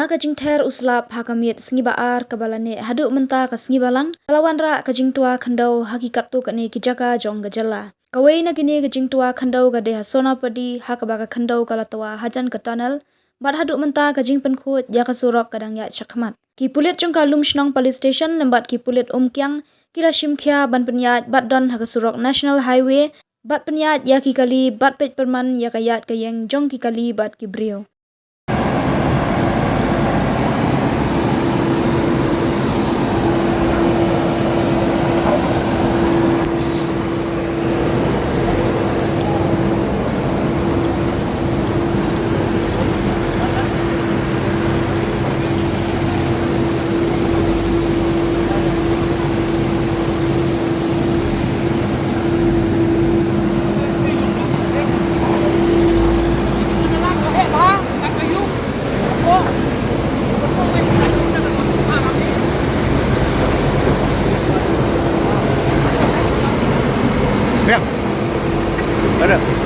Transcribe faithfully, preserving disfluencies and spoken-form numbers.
Ka jingther u slap ha ka miet sngi ba ar kaba la neh haduh mynta ka sngi ba lang, ka la wanrah ka jingtwa khyndew ha ki katto katne ki jaka jong ka jylla. Kawei na kine ka jingtwa khyndew ka dei ha Sonapadi, ha kaba ka khyndew ka la twa hajan ka tunnel, bad haduh mynta ka jingpynkhuid ïa ka surok ka dang ïaid shakhmat. Ki pulit jong ka Lumshnong Police Station lem bad ki pulit Umkiang ki la shim khia ban pynïaid bad don ha ka surok National Highway, bad pynïaid ïa ki kali bad peit pyrman ïa ka ïaid ka ïeng jong ki kali bad ki briew. Biang. Ada.